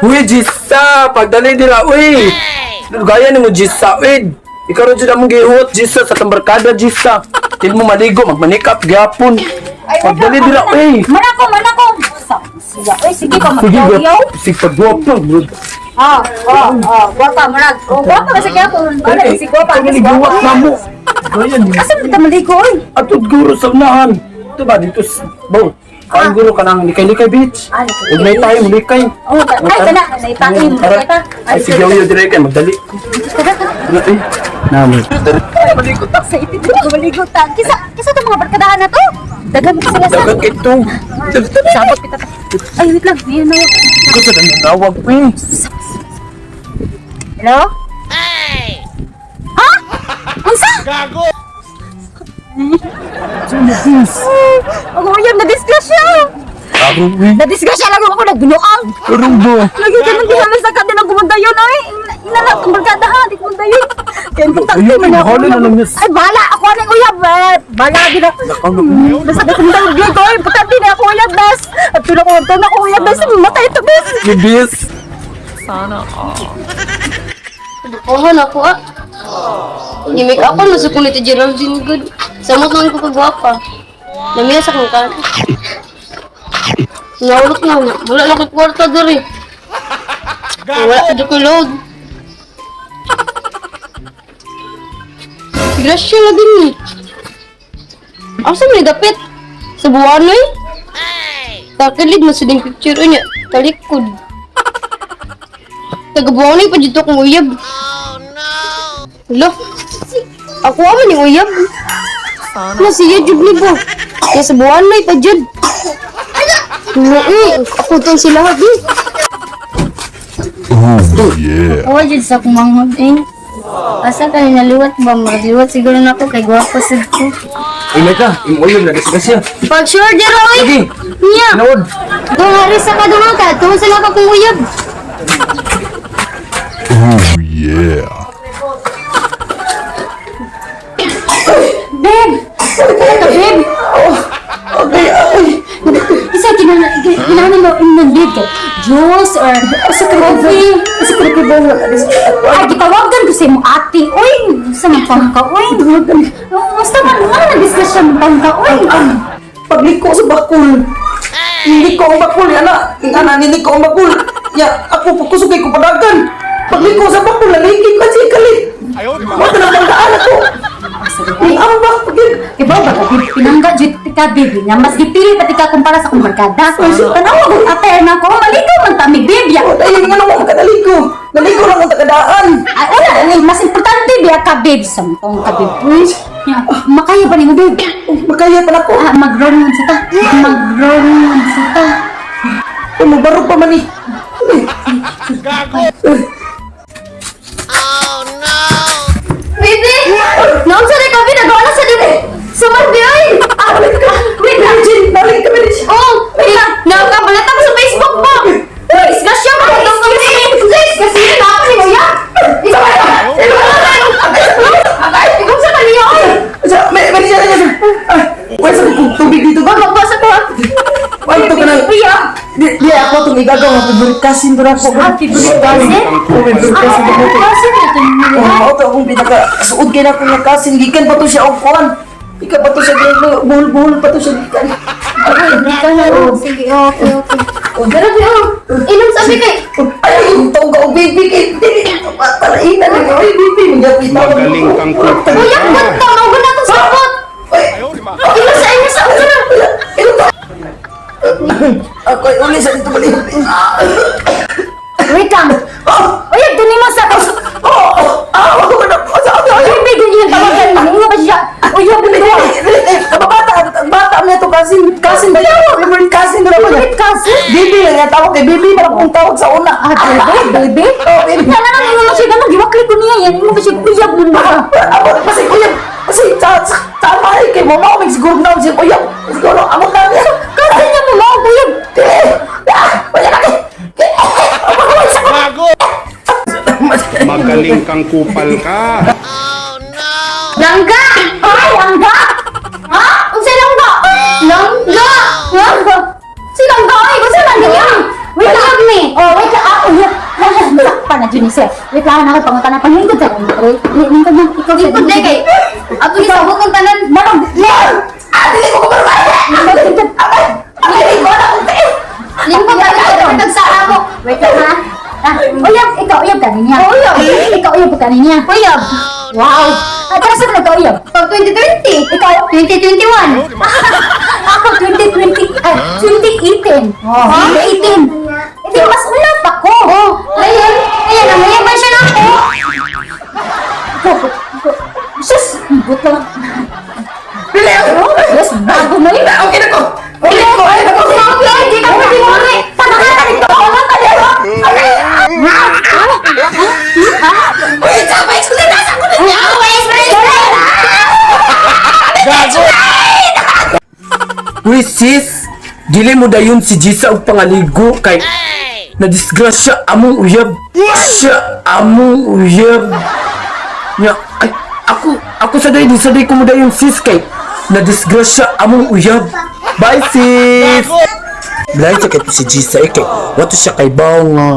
Uy, Jisa! Pagdali dira, uy! Gaya ni mo, Jisa, uy! Ikaw rin dyan among gihuot, Jisa, sa tambarkada, Jisa. Til mo maligo, magmanikap, gyapon. Pagdali dira, uy! Manako, manako. Sa siya. Oy, sige pa Sige, magyaw. sige, pagwapo, bro. Ah, oh, oh, gwapa murag. Oh, gwapa kasi kaya kung ano si gwapa, Ikaw si ni gwapa. gihuwat na mo. Gaya ni. Asa man ta maligo oy? Atod guro sa unahan. Ito ba, dito sa... Bo, kain guro ka ng Likay-Likay Beach. Ah, Likay-Likay Huwag na tayo, likay. Oh, ay kana, naitain mo Tara. ta. Ay, sige, uyo dire kay magdali. Tara, tara. Ano eh? Namo. Maligo ta. Sa ipit ko maligo ta. Kisa kisa to mga barkadahan na to. Daghan ko sila sa. Dagat ito. Sabot kita ta. Ay, wait lang. Ayun na. Gusto na nawag ko eh. Hello? Ay. Ha? Unsa? Gago! Ako uyab na disgrasya. Ako eh. Na disgrasya lang ako nagbinuang. Karong ba? Lagi ka nang dihalos na kadin ang kumundayon ay. Ina na itong barkada ha, di kumundayon. Kaya importante Ayun, man ako. bahala na lang yes. Ay, bahala! Ako na yung uyab! Eh, bahala gina. Basta na kumundayon gyud ko. Importante na ako uyab das. At tulong ko, tulong ako uyab das. Matay ito bes. Ibis. Dukuhan ako ah. Gimik ako na sa kunit ni Geraldine good. Samot lang ko kagwapa. Namiya sa kong kan. Naulot na na. Wala na ko'y kwarta diri. Wala ka ko load. Grasya lagi ni. Asa man dapit? Sa buwanoy? Takilid mo sa ding picture niya. Talikod. Taga buwanoy pa dito kong uyab. Lo, ako man yung uyab. Na siya jud ni bo. Kaya sa buwan may pa jud. No, eh, ako tong sila habi. Oh, yeah. Ako jud sa kumanghod eh. Asa ka naliwat ba? Magliwat siguro na ako kay gwapo sad ko. Ingay ka. Imoyom na disgrasya. Pag sure dira oy. Lagi. Niya. Nawod. Kung hari sa kadungan ka, tuon sa nga kong uyab. Oh, yeah. Babe! Ano ka, babe? Okay, ay. Isa kinahanglan mo imnon babe kay juice or coffee. Asa ka nagkabawa? Ay, gitawagan ko sa imong ate. Uy, sa mga pangka, uy. Basta man, nga na disgrasya mo pangka, uy. Pagliko sa bakul. Niliko ang bakul, ana. Ana, niliko ang bakul. Ya, ako pagkusog kay kupadagan. Pagliko sa bakul, naliki ko siya kalit. Mata na banggaan ako. Ang ambak pagin. Iba ba ka, babe? Pinangga, jud ka, babe. Nga, mas gipili pati ka kumpara sa akong barkada. Tanawa ko, ate, na ko. Maligo man ta, mi, babe. Ya. O, dahil nga naman makanaliko. Naliko lang ang takadaan. Ay, wala. Ay, mas importante, biya ka, babe. Samtong ka, babe. Uy, ya, makaya pa nimo, babe. Oh, makaya pa na ko. Ah, mag-round sa ta. Mag-round sa ta. Oh, mabaro pa man eh. Gago! Baby! Naon sa ka nagawa na sa dili. Sumarbi oy. Ah, wait lang. Nalik kami rin siya. Oh, wait lang. Nakabalata ko sa Facebook mo. Disgrasya ka daw kami. Kasi na ako ni Kuya. Ikaw sa kaniya oy. Sa, may siya siya. Ah, wala sa kong tubig dito ba? Magbasa ko. Wala to ka na. Kuya. Di, di ako itong igagaw nga favorite cousin doon ako. Ah, favorite cousin? Oh, favorite cousin doon ako. Cousin na to niya. Oh, mao to akong pinaka suod kay na akong nga cousin gikan pa to siya og kuan. Gikan pa to siya buhol-buhol pa to siya gikan. Ikaw na. Sige, okay, okay. Grabe oh. Inom sabi kay. Ay, tawag ka og baby kay dili palainan ni oy baby magyapit tawag. Magaling kang kupal. Kuya, punta mo na to sabot. Inom sa inyo sa una. Ako ay uli sa dito balik. Wait lang. Uy, duni mo sa... Oh, oh, ah, ako na ako sa ako. Uy, babe, ganyan tawagan mo. Ano ba siya? Uy, yung Dili, dili, ang bata, ang bata mo to cousin, cousin ba? Favorite cousin doon ako. Favorite cousin? Baby lang nga tawag kay baby para kung tawag sa una. Ah, baby, baby? Oh, baby. Na, na, na, mo siya ganun. Giwakli ko niya yan. Mo ba siya uyab mo ba? Ako kasi kuya, kasi sa tama eh kay mama ko siguro na si kuya. Siguro amo na niya. Kasi niya mo mao uyab. Ah, wala na kay. Gago! Magaling kang kupal ka. Langga! Ay, angga! Ha? Unsa langga? Langga! Langga! Si langga ay unsa langga niya? jud ni sir. Wait lang ako pangutana panglingkod sa akong. Lingkod na ikaw sa Lingkod na kay. Ato ni sa bukong tanan. Marong Ah, dili ko kabalo. lingkod lingkod. Dili ko na kung tiis. Lingkod na kay sa amo. Wait lang ha. Ah, uyab, ikaw uyab kaninya. Uyab. Ikaw uyab kaninya. Uyab. Wow. Ah, pero sa nagka uyab? Pag 2020. Ikaw 2021. Ako 2020, ah, 2018. Oh, 2018. Hindi mas una pa ko. Oh, ayun. Ayan, ang uyaban siya na ako. Ikaw, sus, but lang. Dili ako. Yes, bago na yun. Okay na ko. Okay ko. Ay, ako. Okay, di ka pwede mo rin. Panangatan ito, panangatan ito. Uy, sama explain na sa ko na. Uy sis, dili mo dayon si Jisa og pangaligo kay nadisgrasya among uyab. Siya among uyab. Nya, ay, ako sa day, di sa day ko mo dayon sis kay nadisgrasya among uyab. Bye sis. Blind sa kay to si Jisa eh, kay wato siya kay bawo nga.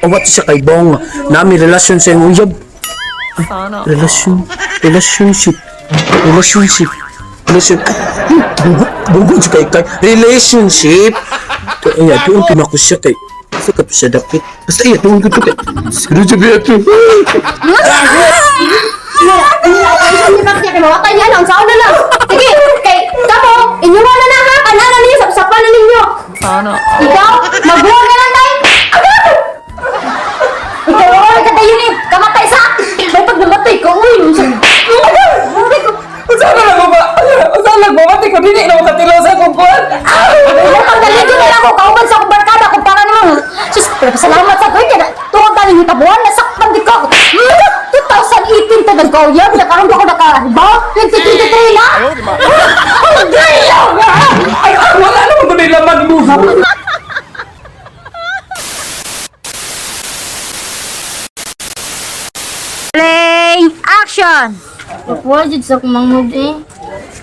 O wato siya kay bawo nga. Nami relasyon sa iyong uyab. Ay, relasyon, relationship, relationship, relation. Ay, bugo, bugo siya kay kay relationship. Kaya iya, doon ko siya kay. Sa ka siya dapit. Basta iya, doon ko to kay. Siguro siya biya to. Hindi pa kay niya lang sa na lang. Sige, kay kamo, inyo na na ha. Kanana ninyo sapsapan na ninyo. Ikaw, magbuwag na lang tay. Ikaw, oh, katayo ni, kamatay sa. May pag namatay ka, uy. Uy, ko. Unsa na lang ba? Unsa lang ba? Mati ko dili na makatilaw sa akong kuan. Ah! Wala pang daligo na lang ako, kauban sa akong barkada, kung para naman. Sus, pero salamat sa tuwing, kaya tuwag tayo yung tabuan, nasaktan di ko. 2018 ta nagkauyab, nakaroon pa ako nakahibaw, 2023 na. Oh, damn! Ay, ah, wala naman ko nila magbuha. Play action! Wa jud sa kumangod eh.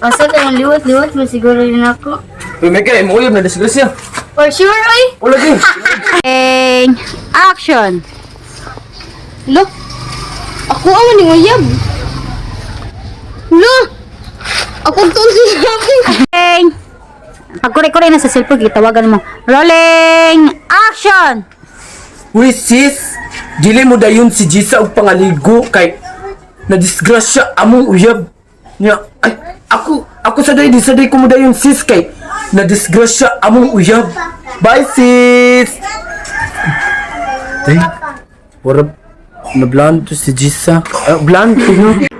Asa kay ang liwat-liwat mo siguro rin ako. Uy, Mega, mo uyab na disgrasya. For sure oy. Wala din. Play action! Lo. Ako ang ning uyab. Lo. Ako tol si Happy. Play! Pagkure-kure na sa cellphone, gitawagan mo. Rolling! Action! Uy sis, dili mo dayon si Jisa og pangaligo kay nadisgrasya among uyab. Nya, ay, ako sa day, di sa day ko mo dayon sis kay nadisgrasya among uyab. Bye sis. Day, wala na blando si Jisa. Ah, blando no.